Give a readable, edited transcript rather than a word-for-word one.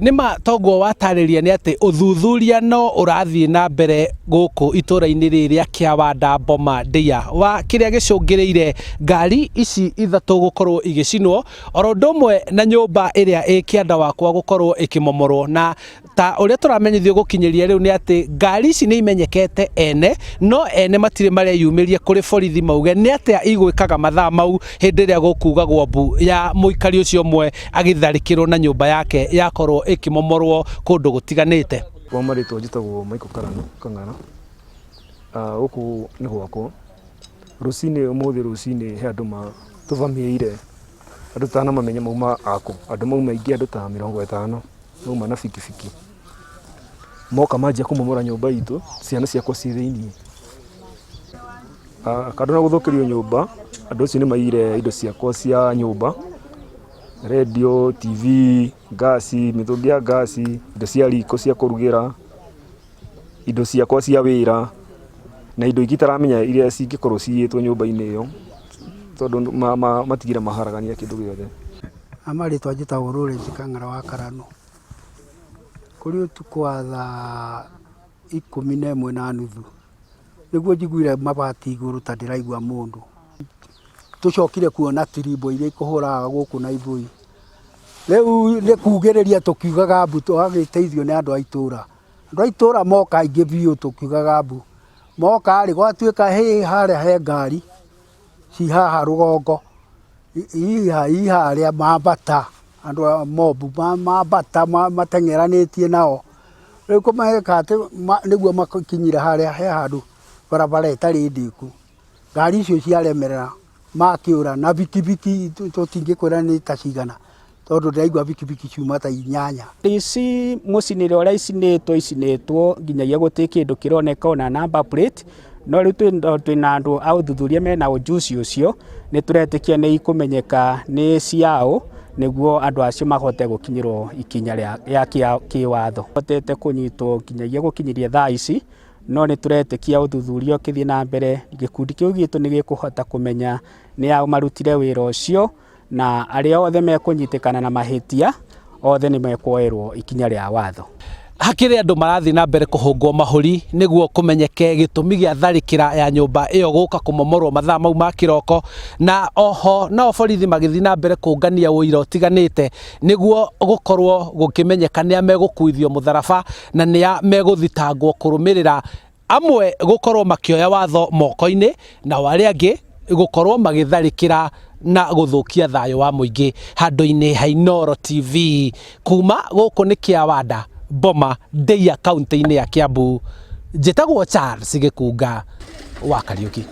Nĩma toguo watarĩria nĩ atĩ ũthuthuria no ũrathiĩ na mbere gũkũ itũra-inĩ rĩrĩ rĩa Kĩawanda Boma Ndeiya wa kĩrĩa gĩcũngĩrĩire ngari ici ithatũ gũkorwo igĩcinwo oro ũndũ ũmwe na nyũmba ĩrĩa ĩ kĩanda wakwa gũkorwo ĩkĩmomorwo. Na ta ũrĩa tũramenyithio gũkinyĩria rĩu nĩ atĩ ngari ici nĩ imenyekete ene, no ene matirĩ mareyumĩria kũrĩ borithi mauge nĩ atĩa igwĩkaga mathaa mau hĩndĩ ĩrĩa gũkugagwo mbu ya mũikari ũcio ũmwe agĩtharĩkĩrwo na nyũmba yake yakorwo ĩkĩmomorwo kũndũ gũtiganĩte. Kwa marĩtwa njĩtagwo Michael Karano Kang'ara. Gũkũ nĩ gwakwa. Rũcinĩ ũmũthĩ rũcinĩ he andũ matũvamĩire, andũ tũtanamamenya mauma akũ. Andũ mauma aingĩ andũ ta 50 mauma na bikibiki. Moka manjia kũmomora nyũmba itũ, ciana ciakwa ciĩ thĩiniĩ. Kando na gũthũkĩrio nyũmba, andũ acio nĩ maiyire indo ciakwa cia nyũmba, redio, TV, ngasi, mĩtũngi ya ngasi, indo cia riko cia kũrugĩra, indo ciakwa cia wĩra, na indo ingĩ itaramenya iria cingĩkorwo ciyĩtwo nyũmba-inĩ ĩyo, tondũ matigire maharagania kĩndũ gĩothe. Ha marĩtwa njĩtagwo Lawrence Kang'ara wa Karano. Kũrĩ ũtukũ wa thaa 11:30 nĩguo njiguire mabati igũrũ ta ndĩraigua mũndũ. Tũcokire kuona tirimbo iria ikũhũraga gũkũ na ibũi. Rĩu nĩ kugĩrĩria tũkiugaga mbu tũgagĩteithio nĩ andũ a itũra. Andũ a itũra moka aingĩ biũ tũkiugaga mbu. Moka rĩ, gwatuĩka hĩ harĩa he ngari ci haha rũgongo, i harĩa mambata andũ a mob mambata mateng'eranĩtie nao. Rĩu kũmeka atĩ nĩguo makinyire harĩa he handũ barabara ĩtarĩ ndĩku. Ngari icio ciaremerera makĩũra na bikibiki tũtingĩkwĩra nĩ ta cigana tondũ ndĩraigua bikibiki ciuma ta inyanya. Ici mũcinĩre ũrĩa icinĩtwo icinĩtwo nginyagia gũtirĩ kĩndũ kĩroneka ona number plate, no rĩu twĩna andũ a ũthuthuria mena ũjuzi ũcio, nĩ tũretĩkia nĩ ikũmenyeka nĩ ciaũ nĩguo andũ acio mahote gũkinyĩrwo ikinya rĩa kĩwatho. Hotete kũnyitwo nginyagia gũkinyĩria thaa ici, no nĩ tũretĩkia ũthuthuria ũkĩthiĩ na mbere, gĩkundi kĩu gitũ nĩ gĩkũhota kũmenya nĩ a marutire wĩra ũcio, na arĩa othe mekũnyitĩkana na mahĩtia, othe nĩ mekuoerwo ikinya rĩa watho. Hakĩrĩ andũ marathiĩ na mbere kũhũngwo mahũri nĩguo kũmenyeke gĩtũmi gĩa tharĩkĩra ya nyũmba ĩyo gũka kũmomorwo mathaa mau ma kĩroko, na oho nao borithi magĩthiĩ na mbere kũngania ũira ũtiganĩte nĩguo gũkorwo gũkĩmenyeka nĩa megũkuithio mũtharaba na nĩa megũthitangwo kũrũmĩrĩra amwe gũkorwo makĩoya watho moko-inĩ nao arĩa angĩ gũkorwo magĩtharĩkĩra na gũthũkia thayũ wa mũingĩ handũ-inĩ ha Inooro TV. Kuma gũkũ nĩ Kĩawanda, Boma, Ndeiya, kaũntĩ-inĩ ya Kiambu. Njĩtagwo Charles Gĩkunga wa Kariũki.